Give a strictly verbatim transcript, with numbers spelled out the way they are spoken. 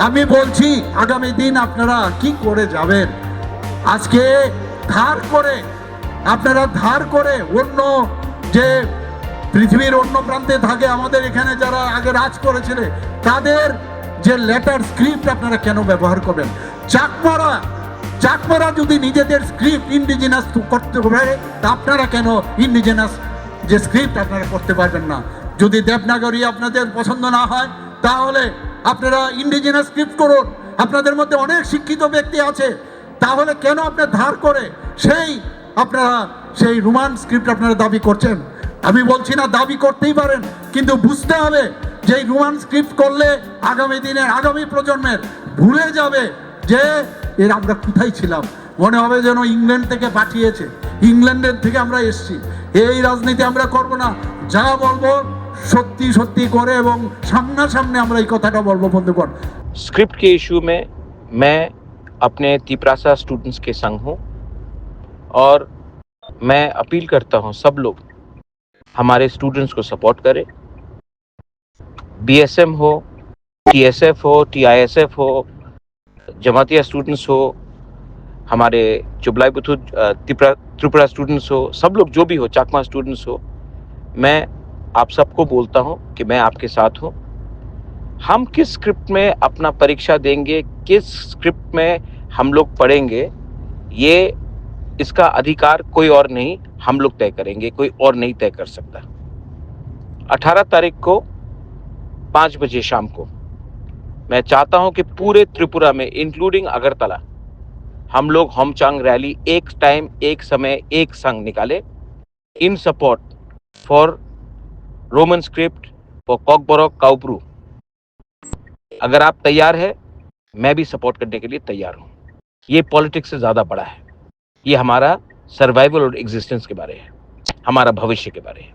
আমি বলছি, আগামী দিন আপনারা কি করে যাবেন? আজকে ধার করে, আপনারা ধার করে অন্য যে পৃথিবীর অন্য প্রান্তে থাকে, আমাদের এখানে যারা আগে রাজ করেছিলেন, তাদের যে লেটার স্ক্রিপ্ট আপনারা কেন ব্যবহার করবেন? চাকমারা, চাকমারা যদি নিজেদের স্ক্রিপ্ট ইন্ডিজিনাস করতে পারে, তা আপনারা কেন ইন্ডিজিনাস যে স্ক্রিপ্ট আপনারা করতে পারবেন না? যদি দেবনাগরী আপনাদের পছন্দ না হয়, তাহলে আপনারা ইন্ডিজিনাস স্ক্রিপ্ট করুন। আপনাদের মধ্যে অনেক শিক্ষিত ব্যক্তি আছে, তাহলে কেন আপনার ধার করে সেই আপনারা সেই রোমান স্ক্রিপ্ট আপনারা দাবি করছেন? আমি বলছি না দাবি করতেই পারেন, কিন্তু বুঝতে হবে যে এই রোমান স্ক্রিপ্ট করলে আগামী দিনের, আগামী প্রজন্মের ভুলে যাবে যে এর আমরা কোথায় ছিলাম। মনে হবে যেন ইংল্যান্ড থেকে পাঠিয়েছে, ইংল্যান্ডের থেকে আমরা এসছি। এই রাজনীতি আমরা করব না। যা বলবো সত্যি সত্যি করে এবং সামনাসামনি আমরা এই কথাটা বলবো, বন্ধুগণ। स्क्रिप्ट के इशू में मैं अपने तिपरासा स्टूडेंट्स के संग हूँ और मैं अपील करता हूँ, सब लोग हमारे स्टूडेंट्स को सपोर्ट करें। बीएसएम हो, टीएसएफ हो, टीआईएसएफ हो, जमातिया स्टूडेंट्स हो, हमारे चुबलाई बुथु त्रिपुरा त्रिपुरा स्टूडेंट्स हो, सब लोग जो भी हो, चाकमा स्टूडेंट्स हो, मैं आप सबको बोलता हूँ कि मैं आपके साथ हूँ। हम किस स्क्रिप्ट में अपना परीक्षा देंगे, किस स्क्रिप्ट में हम लोग पढ़ेंगे, ये इसका अधिकार कोई और नहीं, हम लोग तय करेंगे, कोई और नहीं तय कर सकता। अठारह तारीख को पाँच बजे शाम को मैं चाहता हूं कि पूरे त्रिपुरा में, इंक्लूडिंग अगरतला, हम लोग होमचांग रैली एक टाइम, एक समय, एक संग निकाले। In support for Roman script for Kokborok Kaubru। अगर आप तैयार है, मैं भी सपोर्ट करने के लिए तैयार हूँ। ये पॉलिटिक्स से ज्यादा बड़ा है। ये हमारा सर्वाइवल और एग्जिस्टेंस के बारे है, हमारा भविष्य के बारे है।